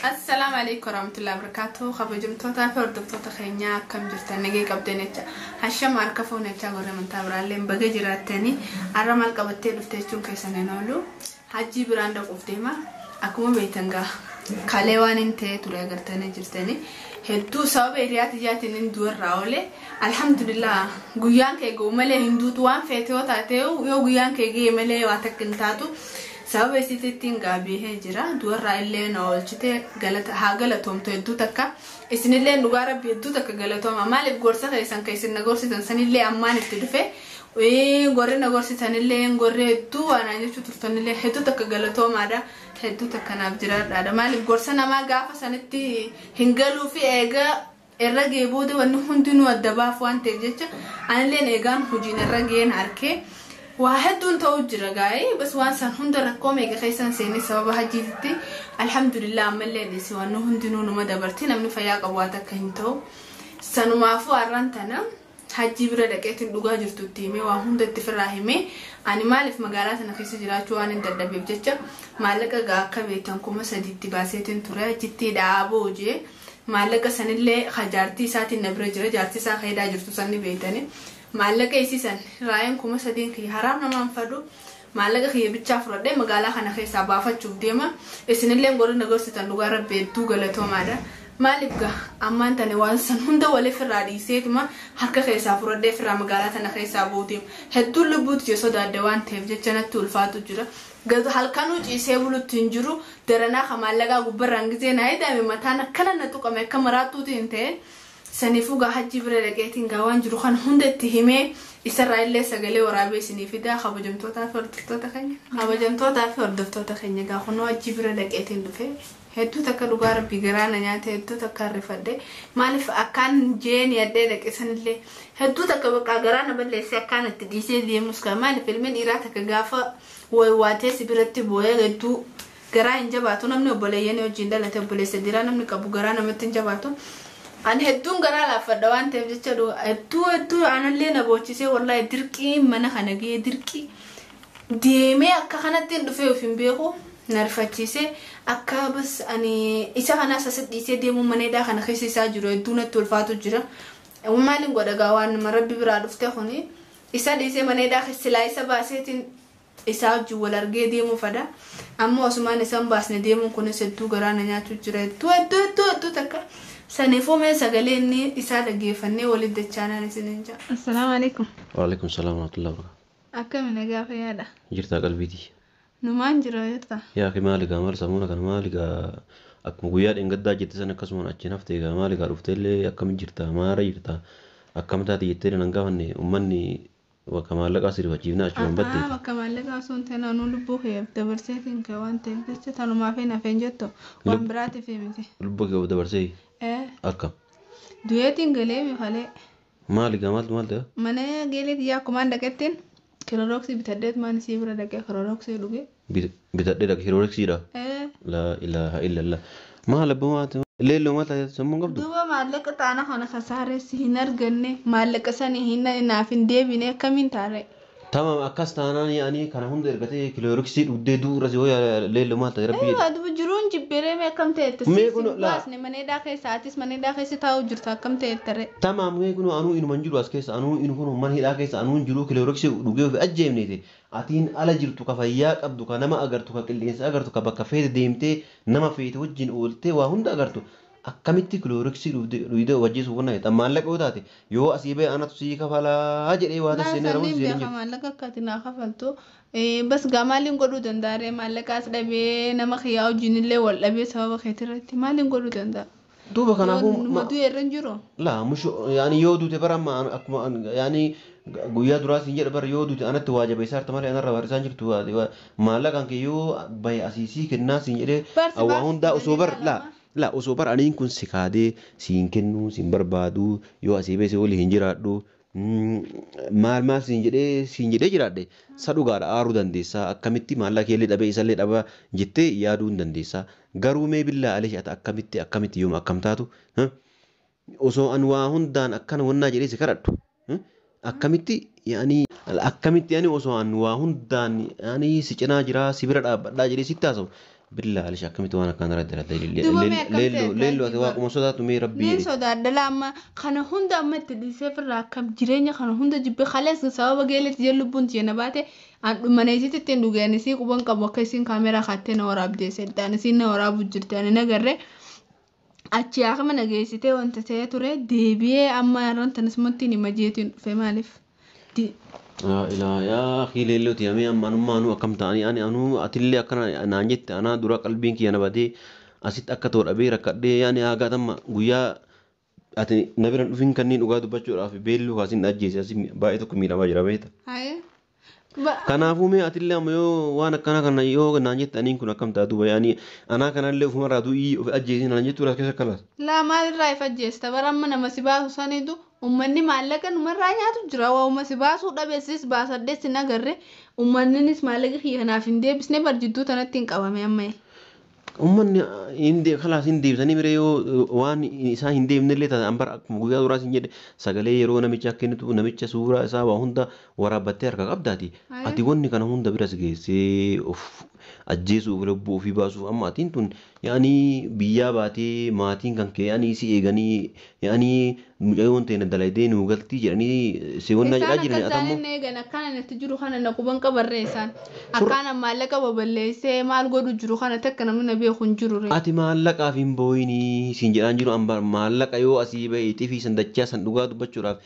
Assalaamu alaikum warahmatullahi wabarakatuh. Kabajamtootaa fi hordoftoota keenyaa, akkam jirtan? Nagee qabdan jecha. Hashama harka fuunachaa gorra amantaa biraallee baga jiraattanii. Har'a maal qabattee dhufte jechuun keessan hin oolu. Hajjii biraan dhaquuf deema. Akkuma beektan gaa kalee waan hin ta'e ture agartanii jirtanii. Hedduu sababa hiriyaa tiyyaatiin hin du'arraa oole. Alhamdulillah, guyyaan kee ga'u malee hin duutu. Waan feete yoo taate, yoo guyyaan kee ga'e malee waa takka hin taatu. Sababa isiitittiin gaabihee jira. Du'arraa illee na oolchite, galata haa galatoomtu hedduu takka. Isinillee dhugaa Rabbi hedduu takka galatooma. Maaliif, gorsa keessan kan isin na gorsitan sanillee ammaan itti dhufe. Gorri na gorsitanillee, gorri hedduu waan jechuu turtanillee hedduu takka galatoomaadha. Hedduu takka naaf jiraadhaadha. Maaliif, gorsa namaa gaafa sanitti hin galuu fi eegaa irra ga'ee booda wanni hundinuu adda baaf waan ta'eef jecha, anilleen eegaan hojiin irra ga'een harkee waa hedduun ta'uu jira gaa'ee. Bas, waan san hunda rakkoo meeqa keessan seenee sababa hajjiititti. Alhamdulillah, ammallee dhiisi, waan hundinuu numa dabarti. Namni fayyaa qabu waa takka hin ta'u. Sanumaafuu har'aan tana hajjii bira dhaqeetiin dhugaa jirtutti himee, waa hunda itti firraa himee, ani maaliif magaalaa sana keessa jiraachuu waan hin dadhabeef jecha, maallaqa gaa akka beektan 3000tti baaseetiin ture achitti dhaaboo jee. Maallaqa sanillee jaartii isaatiin na bira jira. Jaartii isaa fayidaa jirtu sanni beektanii. Maallaqa isiisan raayeen 3000n kiyya haraam namaan fadhu. Maallaqa kiyya bichaa fudhadhee magaalaa kana keessaa baafachuuf deema. Isinillee gorri na gorsitan dhugaa Rabbi hedduu galatoomaadha. Maaliif gaa ammaan tane waan san hunda waliif irraa dhiiseetuma harka keessaa fudhadhee firraa magaalaa tana keessaa boodeemu. Hedduun lubbuutu jee sodaadde waan ta'eef jecha natti ulfaatu jira. Gadu halkanuu ciisee bulutti hin jiru. Daranaa ka maallaqaa gubbarraan gizee naa ida'ame mataan akkana na tuqame, akka maraattuuti hin ta'e. Saniifuu gaa hajjii bira dhaqeetiin gaa waan jiru kana hunda itti himee, isarraa illee sagalee waraabee isinii fidaa. Kabajamtootaa fi hordoftoota keenya. Kabajamtootaa fi hordoftoota keenya, gaa kunoo hajjii bira dhaqeetiin dhufe. Hedduu takka dhugaa Rabbii garaa na nyaate, hedduu takka harrifadhe. Maaliif, akkaan jeeni adhee dhaqe sanillee hedduu takka bakka garaa na balleessee akkaan itti dhiisee deemus kaa. Maaliif, ilmi dhiiraa takka gaafa waywaatee si biratti boo'ee hedduu garaa hin jabaatu. Namni obboleeyyan wajjin dhalate, obboleessa dhiiraa namni qabu garaa namatti hin jabaatu. Ani hedduun garaa laaffadha waan ta'eef jecha, hedduu hedduu anallee na boochisee. Wallaahi, dirqii mana kana gahee dirqii deemee akka kanatti hin dhufee of hin beeku, na rifachiisee. Akka bas ani isa kanaas asitti dhiisee deemuu, maneedhaa kana keessa isaa jiru hedduu natti ulfaatu jira. Maaliin godha gaa, waan nama Rabbi biraa dhufte kuni. Isa dhiisee maneedhaa keessa silaa isa baaseetiin isaa wajjin wal argee deemuu fada. Amma osumaan isaan baasne deemuun kunis hedduu garaa na nyaachuu jira, hedduu hedduu hedduu hedduu takka. Saniifuu mee sagalee inni isaa dhaggeeffannee walitti dachaanaan isiniin jira. Assalaamu alaikum. Waalaikum salaam warahmatullahi wabarakatuh. Akkami, nagaa fayyaadha? Jirtaa qalbiitii? Numaan jira, jirta. Yaa akhi, maali gaa, maal samuuna kana, maali gaa, akkuma guyyaa dheengaddaa jette sana akkasuma achiin haftee gaa, maali gaa, dhufteellee akkami jirta, maara jirta, akkam taate jettee nan gaafanne. Uummanni bakka maallaqaa si rifachiifne achumaan baddeeti. Bakka maallaqaa osoo hin ta'in, anuu lubbuu kiyyaaf dabarseetiin ka'e waan ta'eef jecha, tanumaaf hin hafeen jettu, waan biraatiif miti. Lubbuu kee of dabarsee? Ee. Akkam? Du'eetiin galee mifalee. Maali gaa, maaltu maal ta'e? Mana geelee tiyyaa akkumaan dhaqettiin kilorooksii bitadheet maan isii bira dhaqee kilorooksii dhuge. Bitadhee dhaqe kilorooksiidha? Ee. Laa ilaaha illallah. Maal abbaa maati? Leelloo maal taate, sammuu hin qabdu? Duuba maallaqa xaana kana kasaareessi hin arganne, maallaqa sani hin naaf hin deebine, akkamiin taare? Tamam, akkas taanaan ani kana hunda ergatee kilorooksii dhugdee du'uurra si hooyaa. Leelloo, maal taate, Rabbi jedhe? Duuba jiruun jibbeeree, mee akkam ta'ette? Mee kun baasne maneedhaa keessa, atis maneedhaa keessa taa'u jirta, akkam ta'ette? Tamaam, mee kun anuu inuma hin jiru as keessa, anuu inu kun mana hidhaa keessa anuu hin jiru, kilorooksii dhugee ofi ajjeefneeti. Atiin ala jirtu, ka fayyaa qabdu, ka nama agartu, ka qilleensa agartu, ka bakka feete deemtee nama feete wajjin ooltee waa hunda agartu, akkamitti kilorooksii dhugdee of ajjeesuuf wanna jedha? Maallaqa yoo taate, yoo asii ba'e anatu sii kafalaa jedhee waa tasseenee ramuun seenee jiru. Maallaqa akka ati naa kafaltu bas gaa, maaliin godhuu danda'a ree? Maallaqaas dhabee, nama kiyyaa wajjin illee wal dhabee sababa keetirratti, maaliin godhuu danda'a? Duuba kanaafuu Numa du'e irra hin jiru. Laa mushu, yaani yoo duute bara amma akkuma yaani guyyaa duraa siin jedha bara, yoo duute anatti waa jabeessaa jirta malee anarra barreessaa jirtu. Maallaqaan kee yoo bahe asii sii kennaa siin jedhee waa hundaa osoo bar laa laa osoo bar aniin kun si kaadee siin kennuu siin barbaadu, yoo asii beese walii hin jiraadhu, maal maal siin jedhee jiraadhe, sa dhugaadha aaruu dandeessaa, akkamitti maallaqa keellee dhabee isallee dhaba jettee yaaduu hin dandeessaa. Garuu mee billaa alee ati akkamitti akkamitti yooma akkam taatu, osoo an waa hundaan akkana wannaa jedhee si kadhadhu, akkamitti yaani akkamitti ani osoo an waa hundaan yaani si cinaa jiraa, si bira dhaabbadhaa jedhee sitti haasa'u, Billaa alish akkamitti waan akkaan irratti dalatte? Duuba mee akkam Leelloo ta'e leelloo ati taati waaquma sodaatu mee rabbii Niin jedhi. sodaadha laa amma kana hunda amma itti dhiisee firraa akkam jireenya kana hunda jibbe kalees sababa geeletti jee lubbuun tiyya na baate an mana isiitti ittiin dhugee ani isii quban qabu akka isiin kaameeraa kaattee na waraabdee seddaan isiin na waraabu jirti ani nagarre achi yaakama na geessitee wanta ta'ee ture deebi'ee amma yeroo tanis mottiin hima jeetiin dhufe maaliif. Ilaa yaa akii leelloo tiyya mee amma anummaanuu akkam ta'anii ani anuu atillee akkana naan jette anaa dura qalbiin kiyya na badee asitti akka ta'u dhabee rakkadhee yaani hagaa tamma guyyaa ati na bira hin dhufin kanneen dhugaa dubbachuudhaaf beelluu kaasin na ajjeese asi baay'ee tokko miidhamaa jira beekta. Haye. Kanaafuu mee atillee amma yoo waan akkana kana yoo naan jette aniin kun akkam ta'a duuba yaani anaa kanallee ofumarraa du'ii of ajjeesii naan jettu keessa kalaas. Laa maalirraa if ajjeesta bara amma nama si baasu saniitu uummanni maallaqa numarraa nyaatu jira waa uumma si baasuu dhabeessis baasadhees hin agarre uummanninis maallaqa kiyya kanaaf hin deebisne bar jidduu tanatti hin qabame amma. Uummanni hin kalaas hin deebisanii mire yoo waan isaan hin deebinellee taate an bara akkuma guyyaa duraas hin jedhe sagalee yeroo namicha kennitu namicha suuraa isaa waa hunda waraabbattee harka qabdaati. Ati wanni kana hunda biras geessee of ajjeesuuf lubbuu ofii baasuuf amma atiin tun yaani biyyaa baatee maatiin kan kee yaani si eeganii yaani mucayyoon ta'e dalaydee nuu galtii jedhanii si wannaa jedhaa Isaan jiran akka ati ammoo isaan hin eegan akkaan itti jiru kana na quban qabarree isaan akkaan maallaqa baballeessee maal godhu jiru kana takka namni na beeku hin jiru ree. Ati maallaqaaf hin boo'inii siin jedhaan jiru amma maallaqa yoo asii bahe xifii san dachaa san dhugaa dubbachuudhaaf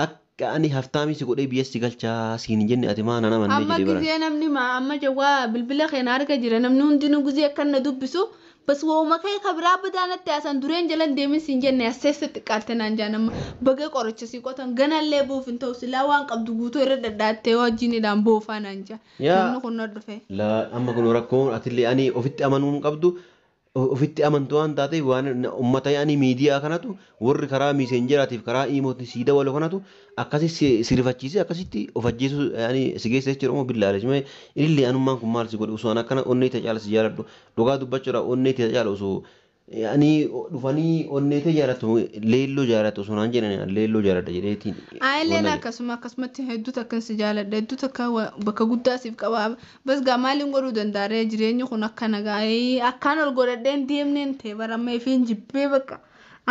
akka ani haftaamii si godhee biyya si galchaa siin hin jenne ati maa nan amanne Amma jedhee baran. gizee namni ma amma jawwaa bilbila keenya harka jira namni hundinuu gizee akka na dubbisu bas wooma kee kabiraa badaanatti haasan dureen jalan deemin siin jenne asseessa xiqqaatte naan jaan amma baga qoricha sii qotan ganallee buuf hin ta'u silaa waan qabdu guutuu irra dhadhaattee wajjinidhaan boofaa naan jaa Yaa namni kun na dhufe. laa amma kun rakkoon atillee ani ofitti amanuu hin qabdu ofitti amantu waan taateef waan ummata yaani miidiyaa kanatu warri karaa miiseenjeraatiif karaa iimootiin sii dabalu kanatu akkasi si rifachiisee akkasitti of ajjeesuu yaani si geessa jechuudha moo billaalee mee ilillee anummaan kun maal si godhe osoo an akkana onnee ta'e caala si jaaladhu dhugaa dubbachuudha onnee ta'e caala osoo yaani dhufanii onnee ta'e jaalatu leelloo jaalatu osoo naan jedhan leelloo jaaladha jedheetiin Ayileen wanna jedhe. akkasuma akkasumatti hedduu takkan si jaaladha hedduu takka bakka guddaa siif qaba bas gaa maaliin godhuu danda'aree jireenyi kun akka nagaa akkaan ol godhadheen deemneen ta'e bara amma ifiin jibbee bakka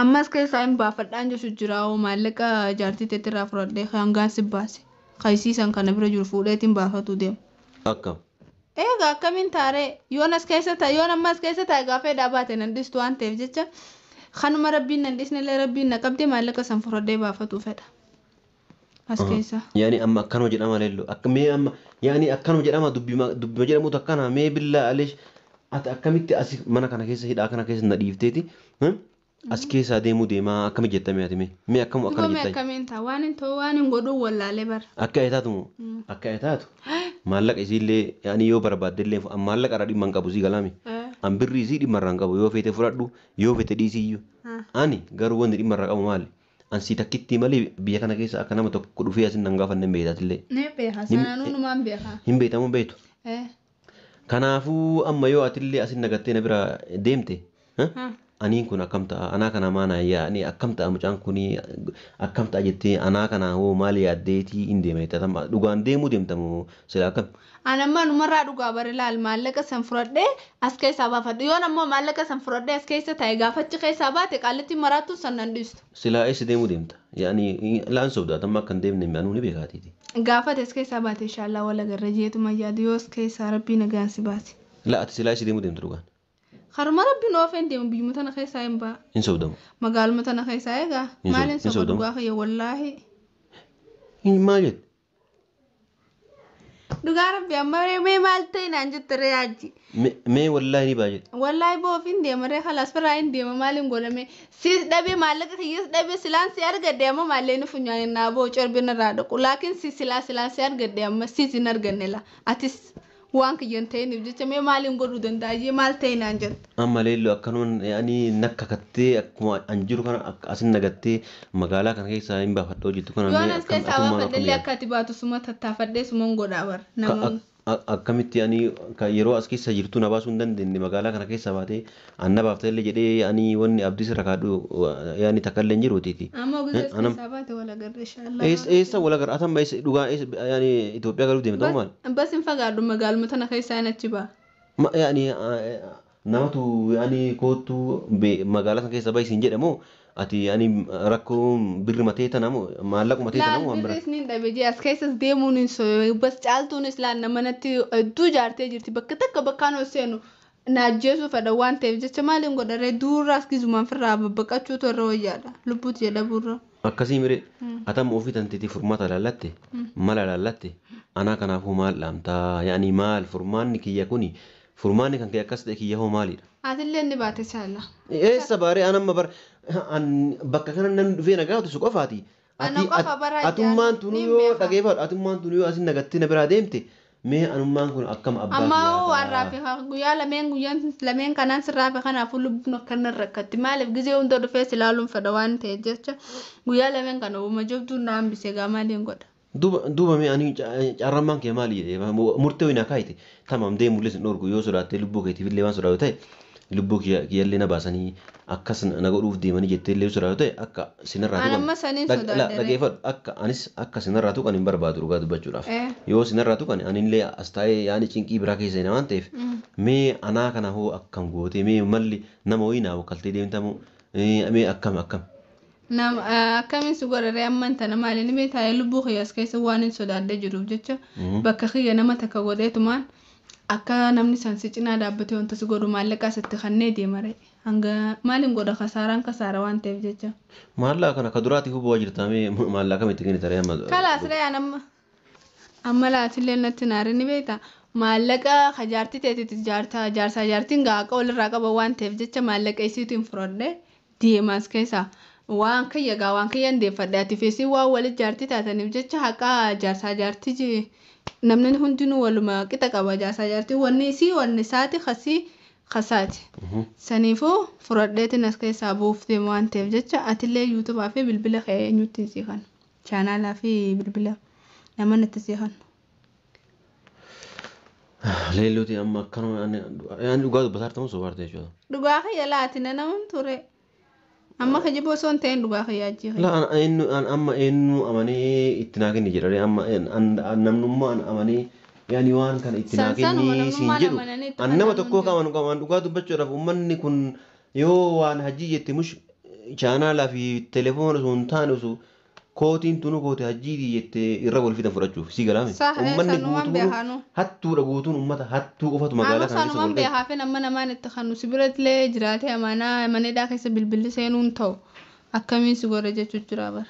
ammas keessaa hin baafadhaan jechu jira hoo maallaqa jaartii teetirraa fudhadhee hangaan si baase qaysiisan kana bira jiru fuudheetiin baafatu deema. Akkam. Egaa akkamiin taaree yoon as keessa taa'e yoon amma as keessa taa'e gaafa hidhaa baate nan dhiistu waan ta'eef jecha kanuma rabbiin nan dhiisnellee rabbiin na qabdee maallaqa san fudhadhee baafatu fedha. As keessa. Yaani amma akkanuma jedhama leelloo akka mee amma yaani akkanuma jedhama dubbima dubbima jedhamutu akkana mee billaa aleesh ati akkamitti as mana kana keessa hidhaa kana keessa na dhiifteeti as keessaa deemuu deemaa akkami jettame ati mee mee akkamu Duuba akkana mee jettaa akkamiin ta'a waan hin ta'u waan hin godhuu wallaalee bara. akka etaatu moo akka etaatu maallaqa isiillee yaani yoo barbaaddellee maallaqa irraa dhimma hin qabu sii galaami an birrii isii dhimma irraa hin qabu yoo feete fudhadhu yoo feete dhiisiyyuu ani garuu wanti dhimma irraa qabu maali an sii takkittii malee biyya kana keessa akka nama tokko dhufee asin nan gaafanne hin beektatillee Ne beeka sananuu numaan beeka. hin beektamu beektu. Kanaafuu amma yoo atillee asin nagattee na bira deemte aniin kun akkam ta'a anaa kana maana yaani akkam ta'a mucaan kun akkam ta'a jettee anaa kana hoo maal yaaddeetii hin deema jettee amma dhugaan deemuu deemtamu sila akkam. An amma numarraa dhugaa bare laal maallaqa san fudhadhee as keessaa baafadhu yoon ammoo maallaqa san fudhadhee as keessa taa'e gaafachi keessaa baate qaallitti maraattu san nan dhiistu. Silaa eessa deemuu deemta yaani laan sobdaa amma akka hin deemne anuu ni beekaatiiti. Gaafate as keessaa baate inshaallaa wal agarra jeetuma yaadu yoo as keessaa rabbii nagaan si baase. Laa ati silaa eessa deemuu deemta dhugaan Haruma rabbiin oofeen deemu biyyuma tana keessaa hin ba'a. hin sobdamu. Magaaluma tana keessaa egaa Hin maaliin hin soba sobdamu. dhugaa kiyya wallaahi. Hin maal jette? Dhugaa rabbi amma mee maal ta'e naan jette ree hajji. Mee wallaahi ni baa jette. Wallaahi boofiin deema ree khalaas biraa hin deema maaliin godhame si dhabee maallaqa kiyyas dhabee silaan si argadde amma maalleen funyaan naa boo corbin irraa dhaqu laakiin si silaa silaan si argadde amma siis hin arganne la atis waan kiyya hin ta'iniif jecha mee maaliin godhuu danda'a jee maal ta'e naan jette. Amma leelloo akkanumaan yaani nakka kattee akkuma an jiru kana akka asin nagattee magaalaa kana keessaa hin baafadhoo jirtu kana Yoon mee as akkam keessaa atummaan akkam baafadhellee yaadda? akka ati baatu suma tattaafadhee suman godhaa bara namoonni. Akkamitti ani kan yeroo as keessa jirtu na baasuu hin dandeenye magaalaa kana keessa baatee an na baaftellee jedhee ani wanni abdii sirra kaadhu yaani takka illee hin jiruutiiti. Amma guzee as Anam keessaa baate wal agarra inshaallah. eessa wal agarra atamma eessa dhugaa eessa yaani Itoophiyaa galuuf deemta maal? Bas hin fagaadhu magaaluma tana keessaa hin achi ba'a. Yaani namatu yaani koottu magaalaa sana keessa bahi siin jedhamoo ati yaani rakkoo birri matee tana moo maallaquma matee tana Laal moo waan biraa? Birris ni dhabe jee as keessas deemuun hin soyo bas caaltuunis laal nama natti hedduu jaartee jirti bakka takka bakkaan ol seenu na ajjeesuu fedha waan ta'eef jecha maaliin godharee duurraas gizumaan firraa babbaqachuutu irra wayyaadha lubbuuti jedha buurra. Akkasii miree atam ofii tanteetii furmaata laallatte mala laallatte anaa kanaafuu maal dhaamtaa yaani maal furmaanni kiyya kuni furmaanni kan kee akkas ta'e kiyya hoo maalidha? Atillee ni baate saala. Eessa baaree an amma bar an bakka kana namni dhufee na gaafatu si qofaati. Ana qofa bara Atummaan tunu niin yoo beeka. Dhageeffadhu atummaan tunu yoo asin nagattee na biraa deemte mee anummaan kun akkam abbaa Ammaa kiyyaa hoo waan ta'a? raafe guyyaa lameen guyyaan lameen kanaan sirraafe kanaafuu lubbuun akkana rakkatti maaliif gizee hunda dhufee si ilaaluun fedha waan ta'eef jecha guyyaa lameen kana uuma jabduun na hambise gaa maaliin godha. Duuba mee ani carrammaan kee maali jedhee murtee wayinaa kaayite tamam deemullee sin dhorku yoo sodaattee lubbuu keetiif illee waan sodaatu ta'e lubbuu kiyyallee na baasanii akkas na godhuuf deemanii jettee illee yoo sodaatu ta'e akka sinarraa An tuqan amma saniin sodaadhe. Dhageeffadhu akka anis akka sinarraa tuqan hin barbaadu dhugaa dubbachuudhaaf. Eh. Yoo sinarraa tuqan anillee as taa'ee yaani cinqii biraa keessa hin waan ta'eef mee anaa kana hoo akkam gootee mee malli nama wayii naa wakkaltee deemtamu mee akkam akkam. Nama akkamiin si godharee amman tana maali ni beektaa lubbuu kiyya as keessa waan hin sodaadhee jiruuf jecha bakka kiyya nama takka godheetumaan akka namni san si cinaa dhaabbatee wanta si godhu maallaqa asitti kannee deema ree hanga maaliin godha kasaaraan kasaara waan ta'eef jecha. Maallaqa kana ka duraatiif bu'aa jirta mee maallaqa kamitti kennita ree amma? Kalaas ree an amma amma laatillee natti naare ni beektaa maallaqa ka jaartii teetitti jaartaa jaarsaa jaartiin gaaqa walirraa qaba waan ta'eef jecha maallaqa isiitu hin fudhadhe deemaas keessaa. Waan kiyya gaa waan kiyya hin deeffadhe ati feesii waan walit jaartii taataniif jecha haqa jaarsaa jaartii namni hundinuu waluma qixa qaba jaarsaa jaartii wanni isii wanni isaati kasii kasaati. Saniifuu fudhadheetiin as keessaa buuf deema waan ta'eef jecha atillee yuutubaa fi bilbila kee eenyutti hin siiqan chaanaalaa fi bilbila nama natti siiqan. Leellooti amma akkanuma ani dhugaa dubbataa jirta moo sobaa jirta jechuudha? Dhugaa kiyya laati na namuun ture. Amma kijiba osoo hin ta'in dhugaa kiyya ajjeeqa. La an eenyu an amma eenyu amanee itti naa kenni jedha amma namnummaa an amanee yaani waan kana itti naa Sansanuma kenni siin namnummaan jedhu amananii itti an nama kennamu tokkoo hin jiru. qaban qaban dhugaa dubbachuudhaaf uummanni kun yoo waan hajjii jette mush chaanaalaa fi telefoona osoo hin taane osoo kootiin tunu koote hajjiitii jette irra wal fidan fudhachuuf si galaame Sah uummanni sanumaan guutuun beekaanu. hattuudha guutuun uummata hattuu qofatu magaalaa Amma kana keessa sanumaan wal ga'e. beekaa fi nama namaan itti kanu si birattillee jiraatee amaanaa maneedhaa keessa bilbilli seenuun ta'u akkamiin si godha jechuun jira bara.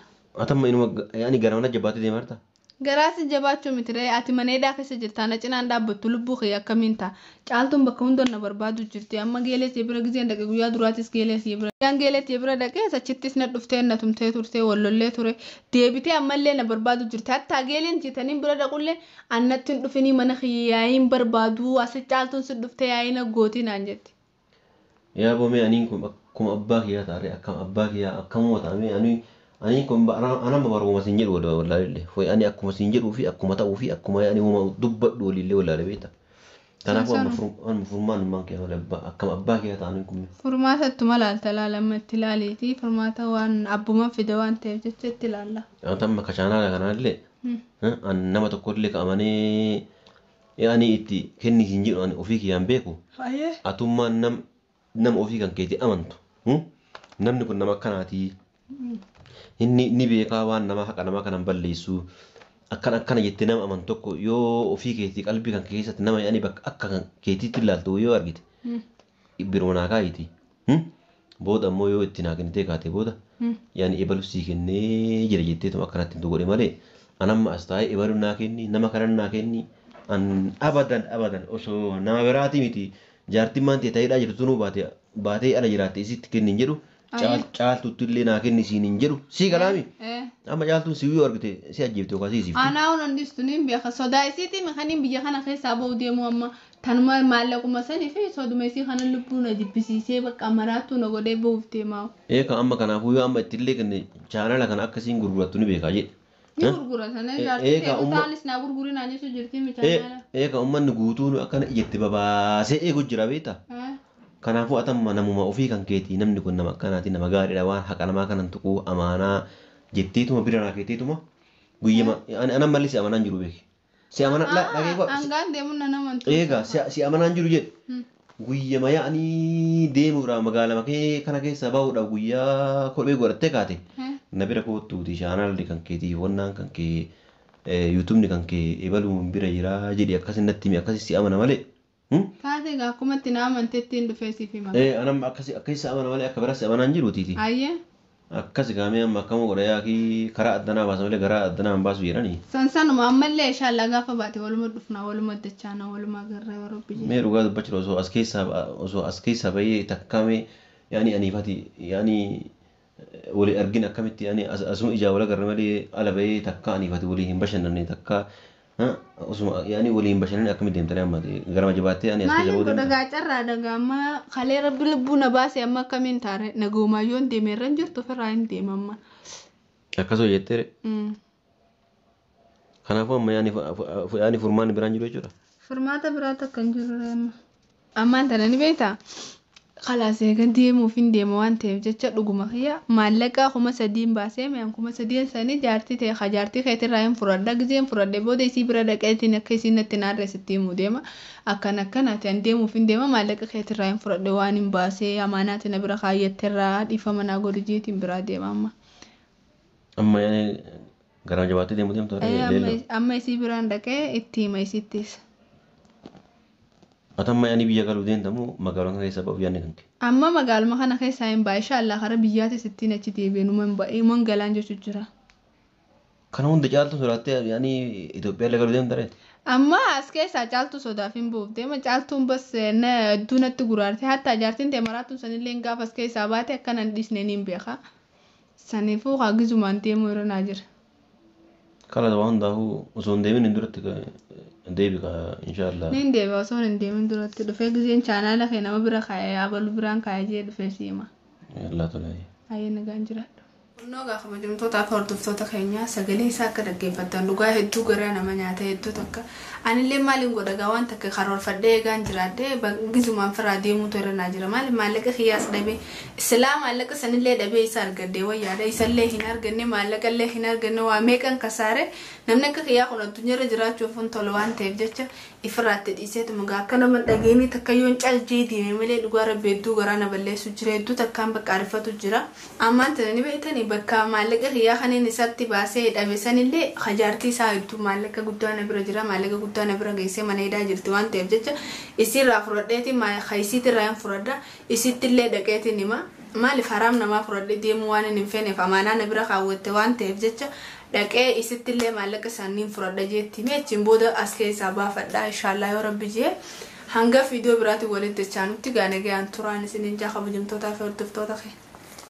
Atamma inuma yaani gara mana jabaatee deemaa jirta. Garaasi jabaachuu miti ree ati maneedhaa keessa jirta na cinaan dhaabbattu lubbuu kee akkamiin ta'a caaltuun bakka hunda na barbaadu jirti amma geelee si bira gizeen dhaqe guyyaa duraatis geelee si bira guyyaan geelee si bira dhaqee achittis na dhuftee na tumtee turtee wallollee ture deebitee ammallee na barbaadu jirti hattaa geeleen jeetaniin bira dhaqullee annatti hin dhufinii mana kiyya yaa'iin barbaadu asi caaltuun si dhuftee yaa'iin aggootii naan jetti. Yaa boomee aniin kun akkuma abbaa kiyyaa taaree akkam abbaa kiyyaa akkamuma taa'ame ani aniin kun anamma baruma siin jedhu wallaalillee foi ani akkuma siin jedhuu fi akkuma ta'uu fi akkuma yaani huma dubbadhu waliillee wallaale beekta. Kanaafuu amma Sansanuma. furmaan ummaan kiyyaa malee akkam abbaa kiyyaa ta'aniin kun. Furmaata ittuma laalta laalama itti ilaaliiti furmaata waan abbuma fide waan ta'eef jecha itti ilaalla. Wanta amma kachaanaala kanaallee an nama tokkollee ka'amanee yaani itti kenni siin jedhu ani ofii kiyyaan beeku. Atummaan nama ofii kan keetii amantu. Namni kun nama akkanaatii. Inni ni beekaa waan nama haqa namaa kanan balleessu. Akkana akkana jettee nama amantu tokko yoo ofii keetii qalbii kan keessatti nama yaani bakka akka kan keetiitti ilaaltu yoo argite biroo naa kaayitii. Booda ammoo yoo itti naa kennitee kaate booda yaani ebalu sii kennee jira jetteetuma akkanatti hin godhe malee an amma as taa'ee ebalu naa kenni nama kanan naa kenni an abadan abadan osoo nama biraatii miti jaartiin maan ta'e ta'eedhaa jirtu tunuu baate baatee ala jiraatte isitti kenni hin jedhu caaltutti illee naa kenni siin hin jedhu sii galaami amma caaltuun si yoo argite si ajjeefte yookaan si siifti. Anaa hun andistu niin beeka sodaa isiiti mekaniin biyya kana keessaa ba'u deemu amma tanuma maallaquma sanii fi soduma isii kana lubbuu na jibbisiisee bakka maraattuu na godhee ba'uuf deemaa. Eeka amma kanaafuu yoo amma itti illee kenne chaanala kana akkasiin gurgurattu ni beekaa jedhe. Ni gurguratan jaartii ta'anis naa gurgurinaa jechuu jirti michaanala. Eeka uummanni guutuun akkana ijatti babaasee eegu jira beektaa. Kanaafuu atamma namuma ofii kan keetii namni kun nama akkanaati nama gaariidha waan haqa namaa kanan tuquu amaanaa jetteetuma bira naa keeteetuma guyyama ani anan malli si amanaan jiru beeki. Si amana la dhagee Hangaan deemuun na amantu. Eegaa si amanaan jiru jedhe. Guyyama yaa'anii deemuudhaaf magaalaa kee kana keessa bahuudhaaf guyyaa kophee godhattee kaate. Na bira kottuuti chaanaalli kan keetii wannaan kan kee yuutuubni kan kee ebaluun bira jira jedhi akkasi natti himi akkasi si amana malee. Taate egaa akkumatti na amanteetti hin dhufee siif hima. Anam akkasi akkasi si amana malee akka biraa si amanaan jiruutiiti. Ayyee. Akkasi kaamee amma akkama godha yaakii karaa addanaa baasa malee garaa addanaa hin baasu jedhanii. Sansanuma ammallee inshallah gaafa baate waluma dhufna waluma dachaana waluma agarra yoo rabbi jedhe. Mee dhugaa dubbachuu osoo as keessaa bahee takkaamee yaani aniifati yaani walii argin akkamitti yaani asuma ijaa wal agarra malee ala bahee takka aniifati walii hin bashannanne takka osuma yaani walii hin bashannanne akkamitti deemtanii amma garama jabaattee ani as keessa Maaliin bahuu godha deemta. gaa carraa dhagaa amma kalee rabbi lubbuu na baase amma akkamiin taare nagoomayyoon deeme irra hin jirtu ofirraa hin deema amma. Akkasuma jettee kanaafuu amma yaani furmaanni biraan jiru jechuudha. Furmaata biraa takka hin jiru amma. Ammaan tana ni beektaa? Khalaas eega deemuuf hin deema waan ta'eef jecha dhuguma kiyya maallaqa 3000 baasee mi'aan 3000 sanii jaartii ta'e ka jaartii keetirraa hin fudhadha gizeen fudhadhe booda isii bira dhaqeetiin akka isiin natti naarra sitti himuu deema akkan akkanaati an deemuuf hin deema maallaqa keetirraa hin fudhadhe waan hin baasee amaanaati na bira kaayyatteerraa dhiifama naa godhu jeetiin biraa deema amma. Amma yaani garama jabaattee deemuu deemtu leelloo. Amma isii biraan dhaqee itti hima isittis. Ati amma yaani biyya galuu deemtamu magaalaa kana keessa bahuuf yaadni kan kee. Amma magaaluma kana keessaa hin ba'a inshallah karaa biyyaatis ittiin achi deebi'e numa hin ba'a iman galaan jechuun jira. Kana hunda caaltu sodaattee yaani Itoophiyaa illee galuu deemta ree? Amma as keessaa caaltuu sodaaf hin bu'uuf deema caaltuun bas na hedduu natti guraarte hatta jaartiin ta'e maraatuun sanillee gaafa as keessaa baate akkana hin dhiisne ni beeka. Saniifuu haagizumaan deemuu irra naa jira. Kala waan hundaafuu osoo hin deemin hin duratti deebi ka inshallah. Niin deebi'a osoo hin deemin duratti dhufee gizeen chaanaala kee nama bira kaa'ee abalu biraan kaa'ee jee dhufee siima. Allah tola. Ayyee nagaan jiraadhu. Kunnoo gaafa kabajamtootaa fi hordoftoota keenyaa sagalee isaa akka dhaggeeffattan dhugaa hedduu garaa nama nyaata hedduu takka. Anillee maaliin godha gaa waan takka karoorfadhee eegaan jiraadhee gizumaan firaa deemuutu irra naa jira. Maaliif maallaqa kiyyaas dhabee silaa maallaqa sanillee dhabee isa argadhee wayyaadha. Isallee hin arganne maallaqallee hin arganne waa meeqan kasaare namni akka kiyyaa kun addunyaarra jiraachuuf hin tolu waan ta'eef jecha ifirraatti dhiiseetuma gaa akka nama dhageenii takka yoon caljee deeme malee dhugaa rabbi hedduu garaa na balleessu jira hedduu takkaan bakka ariifatu jira. Ammaan tana ni beektanii bakka maallaqa kiyyaa kanneen isatti baasee dhabe sanillee hajaartii isaa hedduu maallaqa guddaa na bira jira maallaqa guddaa na bira geessee mana hidhaa jirti waan ta'eef jecha isiirraa fudhadheetiin isiitirraa hin fudhadha isittillee dhaqeetiin hima maaliif haraam namaa fudhadhee deemuu waan hin feeneef amaanaa na bira kaawwatte waan ta'eef jecha dhaqee isittillee maallaqa isaanii fudhadha jeetti hime achiin booda as keessaa baafadha inshaallah yoo rabbi jee hanga viidiyoo biraatiin walitti dachaanutti gaana gayaan turaan isiniin jaa kabajamtootaa fi hordoftoota keenya.